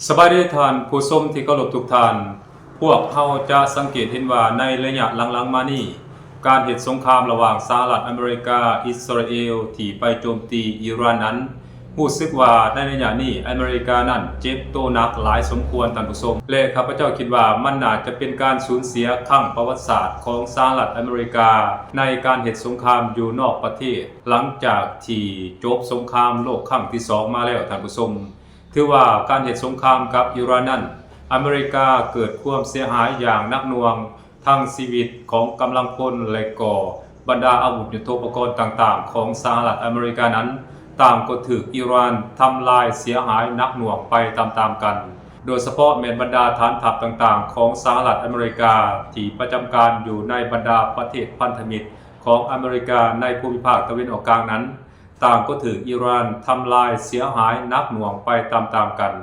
ສະບາຍດີທ່ານຜູ້ຊົມທີ່ເຄົາລົບທຸກທ່ານ. ພວກເຮົາຈະສັງເກດເຫັນວ່າໃນໄລຍະຫຼັງໆມານີ້, ການເຮັດສົງຄາມລະຫວ່າງສະຫະລັດອາເມລິກາ, ອິດສະຣາເອລ ທີ່ໄປໂຈມຕີອີຣານນັ້ນ, ຮູ້ສຶກວ່າໃນໄລຍະນີ້ອາເມລິການັ້ນເຈັບໂຕໜັກຫຼາຍສົມຄວນ, ທ່ານຜູ້ຊົມ, ແລະ ຂ້າພະເຈົ້າຄິດວ່າມັນໜ້າຈະເປັນການສູນເສຍຄັ້ງປະຫວັດສາດຂອງສະຫະລັດອາເມລິກາໃນການເຮັດສົງຄາມຢູ່ນອກປະເທດ ຫຼັງຈາກທີ່ຈົບສົງຄາມໂລກຄັ້ງທີສອງມາແລ້ວ, ທ່ານຜູ້ຊົມ. ຖືວ່າການເຮັດສົງຄາມກັບອີຣານນັ້ນ, ອາເມລິກາເກີດຄວາມເສຍຫາຍຢ່າງໜັກໜ່ວງ, ທັງຊີວິດຂອງກຳລັງພົນ ແລະ ກໍບັນດາອາວຸດຍຸດໂທປະກອນຕ່າງໆຂອງສະຫະລັດອາເມລິການັ້ນ, ຕ່າງກໍຖືກອີຣານທຳລາຍເສຍຫາຍໜັກໜ່ວງໄປຕາມໆກັນ, ໂດຍສະເພາະແມ່ນບັນດາຖານທັບຕ່າງໆຂອງສະຫະລັດອາເມລິກາທີ່ປະຈຳການຢູ່ໃນບັນດາປະເທດພັນທະມິດຂອງອາເມລິກາໃນພູມິພາກຕາເວັນອອກກາງນັ້ນ, ຕ່າງກໍຖືກອີຣານທຳລາຍເສຍຫາຍໜັກໜ່ວງໄປຕາມໆກັນ.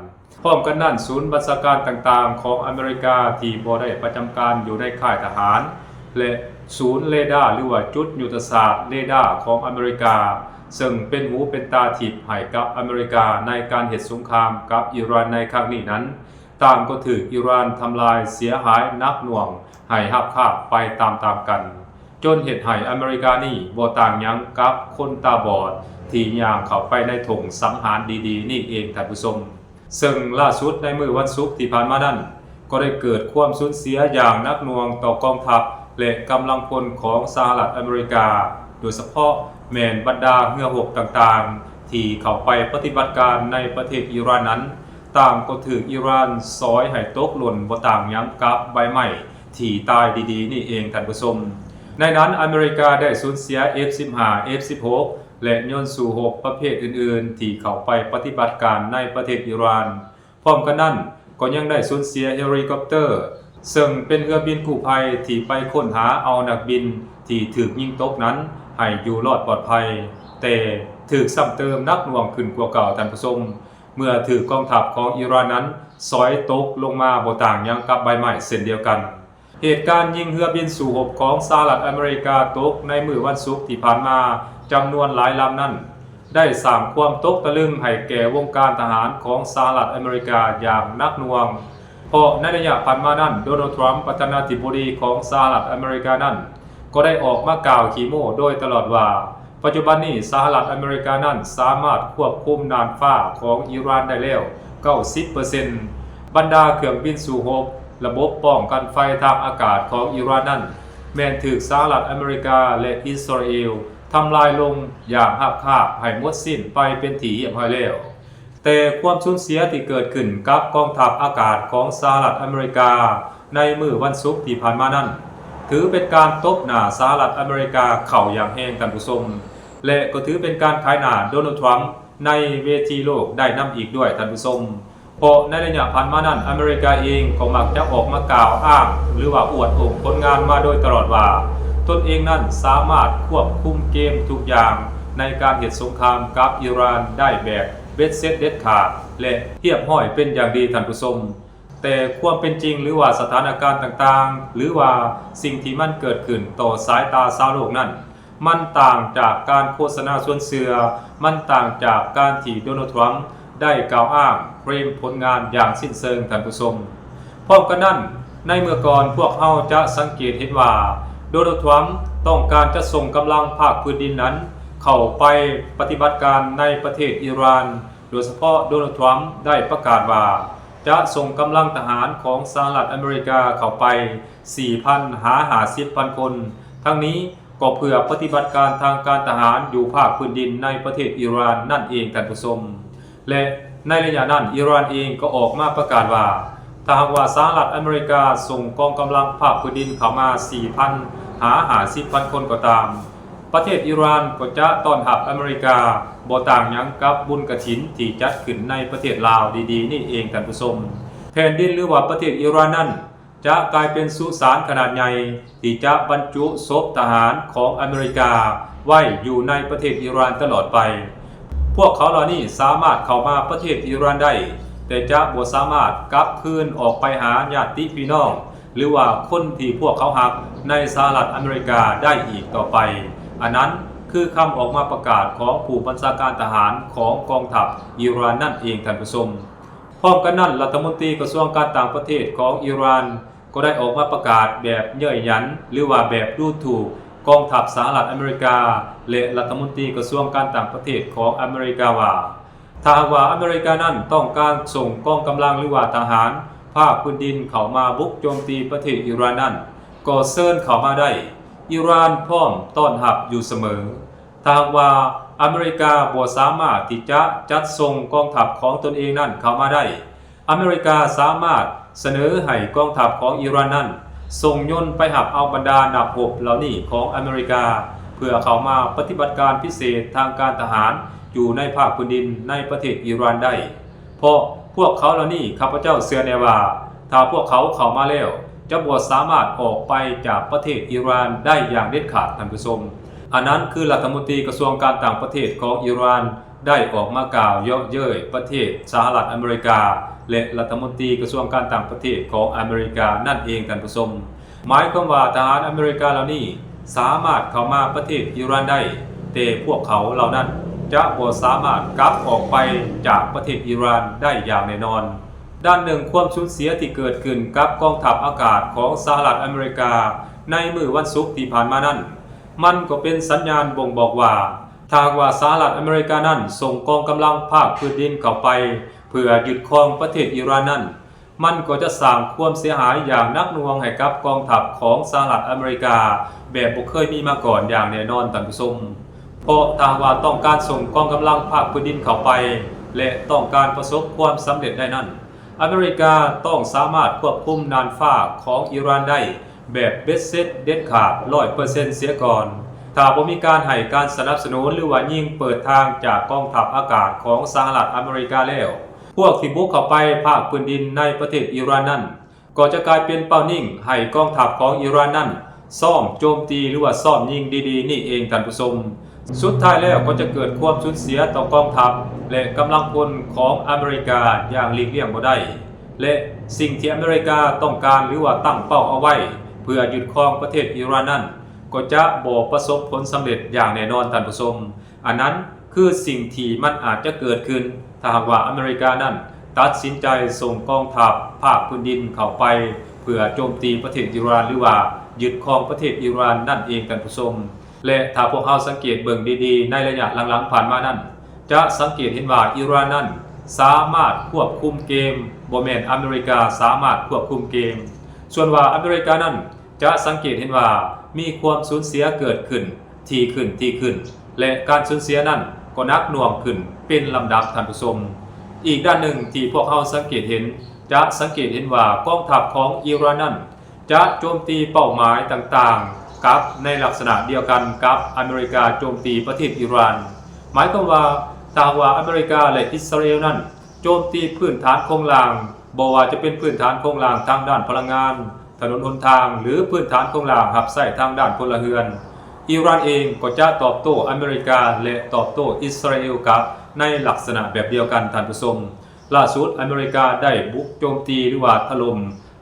ພ້ອມກັນນັ້ນ, ສູນບັນຊາການຕ່າງໆຂອງອາເມລິກາທີ່ບໍ່ໄດ້ປະຈຳການຢູ່ໃນຄ້າຍທະຫານ ແລະ ສູນເຣດາ ຫຼືວ່າຈຸດຍຸດທະສາດເຣດາຂອງອາເມລິກາ, ເຊິ່ງເປັນຫູເປັນຕາທິບໃຫ້ກັບອາເມລິກາໃນການເຮັດສົງຄາມກັບອີຣານໃນຄັ້ງນີ້ນັ້ນ, ຕ່າງກໍຖືກອີຣານທຳລາຍເສຍຫາຍໜັກໜ່ວງໃຫ້ຮັບຄາບໄປຕາມໆກັນ, ຈົນເຮັດໃຫ້ອາເມລິການີ້ບໍ່ຕ່າງຫຍັງກັບຄົນຕາບອດທີ່ຍ່າງເຂົ້າໄປໃນທົ່ງສັງຫານດີໆນີ້ເອງ, ທ່ານຜູ້ຊົມ. ເຊິ່ງລ່າສຸດໃນມື້ວັນສຸກທີ່ຜ່ານມານັ້ນ, ກໍໄດ້ເກີດຄວາມສູນເສຍຢ່າງໜັກໜ່ວງຕໍ່ກອງທັບ ແລະ ກຳລັງພົນຂອງສະຫະລັດອາເມລິກາ, ໂດຍສະເພາະແມ່ນບັນດາເຮືອຮົບຕ່າງໆທີ່ເຂົ້າໄປປະຕິບັດການໃນປະເທດອີຣານນັ້ນ, ຕ່າງກໍຖືກອີຣານສອຍໃຫ້ຕົກຫຼົ່ນບໍ່ຕ່າງຫຍັງກັບໃບໄມ້ທີ່ຕາຍດີໆນີ້ເອງ, ທ່ານຜູ້ຊົມ. ໃນນັ້ນອາເມລິກາໄດ້ສູນເສຍ ເອັຟສິບຫ້າ ເອັຟສິບຫົກ ແລະ ຍົນສູ້ຮົບປະເພດອື່ນໆທີ່ເຂົ້າໄປປະຕິບັດການໃນປະເທດອີຣານ. ພ້ອມກັນນັ້ນ, ກໍຍັງໄດ້ສູນເສຍເຮລິຄອບເຕີ, ເຊິ່ງເປັນເຮືອບິນກູ້ໄພທີ່ໄປຄົ້ນຫາເອົານັກບິນທີ່ຖືກຍິງຕົກນັ້ນໃຫ້ຢູ່ລອດປອດໄພ, ແຕ່ຖືກຊ້ຳເຕີມໜັກໜ່ວງຂຶ້ນກວ່າເກົ່າ, ທ່ານຜູ້ຊົມ, ເມື່ອຖືກກອງທັບຂອງອີຣານນັ້ນສອຍຕົກລົງມາບໍ່ຕ່າງຫຍັງກັບໃບໄມ້ເຊັ່ນດຽວກັນ. ເຫດການຍິງເຮືອບິນສູ້ຮົບຂອງສະຫະລັດອາເມລິກາຕົກໃນມື້ວັນສຸກທີ່ຜ່ານມາຈຳນວນຫຼາຍລຳນັ້ນ, ໄດ້ສ້າງຄວາມຕົກຕະລຶງໃຫ້ແກ່ວົງການທະຫານຂອງສະຫະລັດອາເມລິກາຢ່າງໜັກໜ່ວງ, ເພາະໃນໄລຍະຜ່ານມານັ້ນ, ໂດນັລ ທຣຳ ປະທານາທິບໍດີຂອງສະຫະລັດອາເມລິການັ້ນ ກໍໄດ້ອອກມາກ່າວຂີ້ໂມ້ໂດຍຕະຫຼອດວ່າ, ປັດຈຸບັນນີ້ສະຫະລັດອາເມລິການັ້ນສາມາດຄວບຄຸມນ່ານຟ້າຂອງອີຣານໄດ້ແລ້ວເກົ້າສິບເປີເຊັນ. ບັນດາເຄື່ອງບິນສູ້ຮົບ, ລະບົບປ້ອງກັນໄຟທາງອາກາດຂອງອີຣານນັ້ນ ແມ່ນຖືກສະຫະລັດອາເມລິກາ ແລະ ອິດສະຣາເອລທຳລາຍລົງຢ່າງຮາບຄາບໃຫ້ໝົດສິ້ນໄປເປັນທີ່ຮຽບຮ້ອຍແລ້ວ. ແຕ່ຄວາມສູນເສຍທີ່ເກີດຂຶ້ນກັບກອງທັບອາກາດຂອງສະຫະລັດອາເມລິກາໃນມື້ວັນສຸກທີ່ຜ່ານມານັ້ນ, ຖືເປັນການຕົບໜ້າສະຫະລັດອາເມລິກາເຂົ້າຢ່າງແຮງ, ທ່ານຜູ້ຊົມ, ແລະ ກໍຖືເປັນການຂາຍໜ້າໂດນັລ ທຣຳ ໃນເວທີໂລກໄດ້ນຳອີກດ້ວຍ, ທ່ານຜູ້ຊົມ. ເພາະໃນໄລຍະຜ່ານມານັ້ນ, ອາເມລິກາເອງກໍມັກຈະອອກມາກ່າວອ້າງ ຫຼືວ່າອວດໂອ້ງຜົນງານມາໂດຍຕະຫຼອດວ່າ ຕົນເອງນັ້ນສາມາດຄວບຄຸມເກມທຸກຢ່າງໃນການເຮັດສົງຄາມກັບອີຣານໄດ້ແບບເບັດເສັດເດັດຂາດ ແລະ ຮຽບຮ້ອຍເປັນຢ່າງດີ, ທ່ານຜູ້ຊົມ. ແຕ່ຄວາມເປັນຈິງ ຫຼືວ່າສະຖານະການຕ່າງໆ ຫຼືວ່າສິ່ງທີ່ມັນເກີດຂຶ້ນຕໍ່ສາຍຕາຊາວໂລກນັ້ນ, ມັນຕ່າງຈາກການໂຄສະນາຊວນເຊື່ອ, ມັນຕ່າງຈາກການທີ່ໂດນັລ ທຣຳ ໄດ້ກ່າວອ້າງເຄລມຜົນງານຢ່າງສິ້ນເຊີງ, ທ່ານຜູ້ຊົມ. ພ້ອມກັນນັ້ນ, ໃນເມື່ອກ່ອນພວກເຮົາຈະສັງເກດເຫັນວ່າ ໂດນັລ ທຣຳ ຕ້ອງການຈະສົ່ງກຳລັງພາກພື້ນດິນນັ້ນເຂົ້າໄປປະຕິບັດການໃນປະເທດອີຣານ, ໂດຍສະເພາະໂດນັລ ທຣຳ ໄດ້ປະກາດວ່າຈະສົ່ງກຳລັງທະຫານຂອງສະຫະລັດອາເມລິກາເຂົ້າໄປສີ່ພັນຫາຫ້າສິບພັນຄົນ, ທັງນີ້ ກໍເພື່ອປະຕິບັດການທາງການທະຫານຢູ່ພາກພື້ນດິນໃນປະເທດອີຣານນັ້ນເອງ, ທ່ານຜູ້ຊົມ. ແລະ ໃນໄລຍະນັ້ນ, ອີຣານເອງກໍອອກມາປະກາດວ່າ ຖ້າຫາກວ່າສະຫະລັດອາເມລິກາສົ່ງກອງກຳລັງພາກພື້ນດິນເຂົ້າມາສີ່ພັນຫາຫ້າສິບພັນຄົນກໍຕາມ, ປະເທດອີຣານກໍຈະຕ້ອນຮັບອາເມລິກາ ບໍ່ຕ່າງຫຍັງກັບບຸນກະຖິນທີ່ຈັດຂຶ້ນໃນປະເທດລາວດີໆນີ້ເອງ, ທ່ານຜູ້ຊົມ. ແຜ່ນດິນ ຫຼືວ່າປະເທດອີຣານນັ້ນ ຈະກາຍເປັນສຸສານຂະໜາດໃຫຍ່ທີ່ຈະບັນຈຸສົບທະຫານຂອງອາເມລິກາໄວ້ຢູ່ໃນປະເທດອີຣານຕະຫຼອດໄປ. ພວກເຂົາເຫຼົ່ານີ້ສາມາດເຂົ້າມາປະເທດອີຣານໄດ້, ແຕ່ຈະບໍ່ສາມາດກັບຄືນອອກໄປຫາຍາດຕິພີ່ນ້ອງ ຫຼືວ່າຄົນທີ່ພວກເຂົາຮັກໃນສະຫະລັດອາເມລິກາໄດ້ອີກຕໍ່ໄປ. ອັນນັ້ນຄືຄຳອອກມາປະກາດຂອງຜູ້ບັນຊາການທະຫານຂອງກອງທັບອີຣານນັ້ນເອງ, ທ່ານຜູ້ຊົມ. ພ້ອມກັນນັ້ນ, ລັດຖະມົນຕີກະຊວງການຕ່າງປະເທດຂອງອີຣານກໍໄດ້ອອກມາປະກາດແບບເຍີ້ຍຫຍັນ ຫຼືວ່າແບບດູຖູກກອງທັບສະຫະລັດອາເມລິກາ ແລະ ລັດຖະມົນຕີກະຊວງການຕ່າງປະເທດຂອງອາເມລິກາວ່າ ຖ້າຫາກວ່າອາເມລິການັ້ນຕ້ອງການສົ່ງກອງກຳລັງ ຫຼືວ່າທະຫານພາກພື້ນດິນເຂົ້າມາບຸກໂຈມຕີປະເທດອີຣານນັ້ນ, ກໍເຊີນເຂົ້າມາໄດ້. ອີຣານພ້ອມຕ້ອນຮັບຢູ່ສະເໝີ. ຖ້າຫາກວ່າອາເມລິກາບໍ່ສາມາດທີ່ຈະຈັດສົ່ງກອງທັບຂອງຕົນເອງນັ້ນເຂົ້າມາໄດ້, ອາເມລິກາສາມາດສະເໜີໃຫ້ກອງທັບຂອງອີຣານນັ້ນສົ່ງຍົນໄປຮັບເອົາບັນດານັກຮົບເຫຼົ່ານີ້ຂອງອາເມລິກາ ເພື່ອເຂົ້າມາປະຕິບັດການພິເສດທາງການທະຫານຢູ່ໃນພາກພື້ນດິນໃນປະເທດອີຣານໄດ້. ເພາະພວກເຂົາເຫຼົ່ານີ້ ຂ້າພະເຈົ້າເຊື່ອແນ່ວ່າ ຖ້າພວກເຂົາເຂົ້າມາແລ້ວ ຈະບໍ່ສາມາດອອກໄປຈາກປະເທດອີຣານໄດ້ຢ່າງເດັດຂາດ, ທ່ານຜູ້ຊົມ. ອັນນັ້ນຄືລັດຖະມົນຕີກະຊວງການຕ່າງປະເທດຂອງອີຣານ ໄດ້ອອກມາກ່າວເຍາະເຍີ້ຍປະເທດສະຫະລັດອາເມລິກາ ແລະ ລັດຖະມົນຕີກະຊວງການຕ່າງປະເທດຂອງອາເມລິການັ້ນເອງ, ທ່ານຜູ້ຊົມ. ໝາຍຄວາມວ່າທະຫານອາເມລິກາເຫຼົ່ານີ້ສາມາດເຂົ້າມາປະເທດອີຣານໄດ້, ແຕ່ພວກເຂົາເຫຼົ່ານັ້ນຈະບໍ່ສາມາດກັບອອກໄປຈາກປະເທດອີຣານໄດ້ຢ່າງແນ່ນອນ. ດ້ານໜຶ່ງ, ຄວາມສູນເສຍທີ່ເກີດຂຶ້ນກັບກອງທັບອາກາດຂອງສະຫະລັດອາເມລິກາໃນມື້ວັນສຸກທີ່ຜ່ານມານັ້ນ, ມັນກໍເປັນສັນຍານບົ່ງບອກວ່າ ຖ້າຫາກວ່າສະຫະລັດອາເມລິການັ້ນສົ່ງກອງກຳລັງພາກພື້ນດິນເຂົ້າໄປເພື່ອຍຶດຄອງປະເທດອີຣານນັ້ນ, ມັນກໍຈະສ້າງຄວາມເສຍຫາຍຢ່າງໜັກໜ່ວງໃຫ້ກັບກອງທັບຂອງສະຫະລັດອາເມລິກາແບບບໍ່ເຄີຍມີມາກ່ອນຢ່າງແນ່ນອນ, ທ່ານຜູ້ຊົມ. ເພາະຖ້າຫາກວ່າຕ້ອງການສົ່ງກອງກຳລັງພາກພື້ນດິນເຂົ້າໄປ ແລະ ຕ້ອງການປະສົບຄວາມສຳເລັດໄດ້ນັ້ນ, ອາເມລິກາຕ້ອງສາມາດຄວບຄຸມນ່ານຟ້າຂອງອີຣານໄດ້ແບບເບັດເສັດເດັດຂາດຮ້ອຍເປີເຊັນເສຍກ່ອນ. ຖ້າບໍ່ມີການໃຫ້ການສະໜັບສະໜູນ ຫຼືວ່າຍິງເປີດທາງຈາກກອງທັບອາກາດຂອງສະຫະລັດອາເມລິກາແລ້ວ, ພວກທີ່ບຸກເຂົ້າໄປພາກພື້ນດິນໃນປະເທດອີຣານນັ້ນ ກໍຈະກາຍເປັນເປົ້າຍິງໃຫ້ກອງທັບຂອງອີຣານນັ້ນຊ້ອມໂຈມຕີ ຫຼືວ່າຊ້ອມຍິງດີໆນີ້ເອງ, ທ່ານຜູ້ຊົມ. ສຸດທ້າຍແລ້ວກໍຈະເກີດຄວາມສູນເສຍຕໍ່ກອງທັບ ແລະ ກຳລັງພົນຂອງອາເມລິກາຢ່າງຫຼີກລ່ຽງບໍ່ໄດ້ ແລະ ສິ່ງທີ່ອາເມລິກາຕ້ອງການ ຫຼືວ່າຕັ້ງເປົ້າເອົາໄວ້ເພື່ອຍຶດຄອງປະເທດອີຣານນັ້ນ ກໍຈະບໍ່ປະສົບຜົນສຳເລັດຢ່າງແນ່ນອນ, ທ່ານຜູ້ຊົມ. ອັນນັ້ນຄືສິ່ງທີ່ມັນອາດຈະເກີດຂຶ້ນ ຖ້າຫາກວ່າອາເມລິການັ້ນຕັດສິນໃຈສົ່ງກອງທັບພາກພື້ນດິນເຂົ້າໄປເພື່ອໂຈມຕີປະເທດອີຣານ ຫຼືວ່າຍຶດຄອງປະເທດອີຣານນັ້ນເອງ, ທ່ານຜູ້ຊົມ. ແລະ ຖ້າພວກເຮົາສັງເກດເບິ່ງດີໆໃນໄລຍະຫຼັງໆຜ່ານມານັ້ນ ຈະສັງເກດເຫັນວ່າອີຣານນັ້ນສາມາດຄວບຄຸມເກມ, ບໍ່ແມ່ນອາເມລິກາສາມາດຄວບຄຸມເກມ. ສ່ວນວ່າອາເມລິການັ້ນຈະສັງເກດເຫັນວ່າມີຄວາມສູນເສຍເກີດຂຶ້ນ ຖີ່ຂຶ້ນ, ຖີ່ຂຶ້ນ ແລະ ການສູນເສຍນັ້ນກໍໜັກໜ່ວງຂຶ້ນເປັນລຳດັບ, ທ່ານຜູ້ຊົມ. ອີກດ້ານໜຶ່ງທີ່ພວກເຮົາສັງເກດເຫັນ ຈະສັງເກດເຫັນວ່າກອງທັບຂອງອີຣານນັ້ນຈະໂຈມຕີເປົ້າໝາຍຕ່າງໆກັບໃນລັກສະນະດຽວກັນກັບອາເມລິກາໂຈມຕີປະເທດອີຣານ. ໝາຍຄວາມວ່າ ຖ້າຫາກວ່າອາເມລິກາ ແລະ ອິດສະຣາເອວນັ້ນໂຈມຕີພື້ນຖານໂຄງລ່າງ, ບໍ່ວ່າຈະເປັນພື້ນຖານໂຄງລ່າງທາງດ້ານພະລັງງານ, ຖະໜົນຫົນທາງ ຫຼື ພື້ນຖານໂຄງລ່າງຮັບໃຊ້ທາງດ້ານພົນລະເຮືອນ, ອີຣານເອງກໍຈະຕອບໂຕ້ອາເມລິກາ ແລະ ຕອບໂຕ້ອິດສະຣາເອວກັບໃນລັກສະນະແບບດຽວກັນ, ທ່ານຜູ້ຊົມ. ລ່າສຸດອາເມລິກາໄດ້ບຸກໂຈມຕີ ຫຼືວ່າຖະຫຼົ່ມ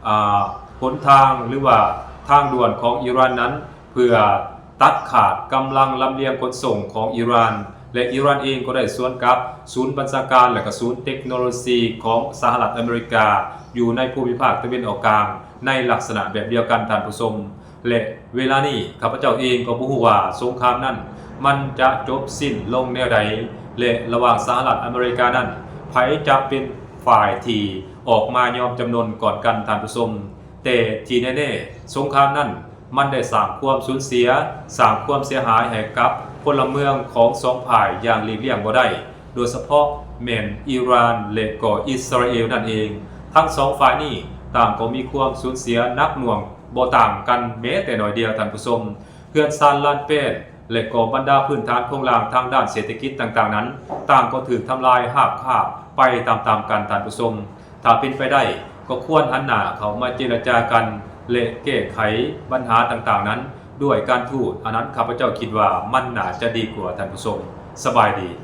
ອາ ຫົນທາງ ຫຼືວ່າທາງດ່ວນຂອງອີຣານນັ້ນ ເພື່ອຕັດຂາດກຳລັງລຳລຽງຂົນສົ່ງຂອງອີຣານ ແລະ ອີຣານເອງກໍໄດ້ສວນກັບສູນບັນຊາການ ແລະ ກະສູນເຕັກໂນໂລຊີຂອງສະຫະລັດອາເມລິກາ ຢູ່ໃນພູມິພາກຕາເວັນອອກກາງ ໃນລັກສະນະແບບດຽວກັນ, ທ່ານຜູ້ຊົມ. ແລະ ເວລານີ້ຂ້າພະເຈົ້າເອງກໍບໍ່ຮູ້ວ່າສົງຄາມນັ້ນມັນຈະຈົບສິ້ນລົງແນວໃດ ແລະ ລະຫວ່າງສະຫະລັດອາເມລິການັ້ນ ໃຜຈະເປັນຝ່າຍທີ່ອອກມາຍອມຈຳນົນກ່ອນກັນ, ທ່ານຜູ້ຊົມ. ແຕ່ທີ່ແນ່ໆ ສົງຄາມນັ້ນມັນໄດ້ສ້າງຄວາມສູນເສຍ, ສ້າງຄວາມເສຍຫາຍໃຫ້ກັບພົນລະເມືອງຂອງສອງຝ່າຍຢ່າງຫຼີກລ່ຽງບໍ່ໄດ້, ໂດຍສະເພາະແມ່ນອີຣານ ແລະ ກໍອິດສະຣາເອວນັ້ນເອງ. ທັງສອງຝ່າຍນີ້ຕ່າງກໍມີຄວາມສູນເສຍໜັກໜ່ວງບໍ່ຕ່າງກັນແມ້ແຕ່ໜ້ອຍດຽວ, ທ່ານຜູ້ຊົມ. ເຮືອນຊານລານແປນ ແລະ ກໍບັນດາພື້ນຖານໂຄງລ່າງທາງດ້ານເສດຖະກິດຕ່າງໆນັ້ນ ຕ່າງກໍຖືກທຳລາຍຮາບຄາບໄປຕາມໆກັນ, ທ່ານຜູ້ຊົມ. ຖ້າເປັນໄປໄດ້ ກໍຄວນຫັນໜ້າເຂົ້າມາເຈລະຈາກັນ ແລະ ແກ້ໄຂບັນຫາຕ່າງໆນັ້ນດ້ວຍການທູດ. ອັນນັ້ນຂ້າພະເຈົ້າຄິດວ່າມັນໜ້າຈະດີກວ່າ, ທ່ານຜູ້ຊົມ. ສະບາຍດີ.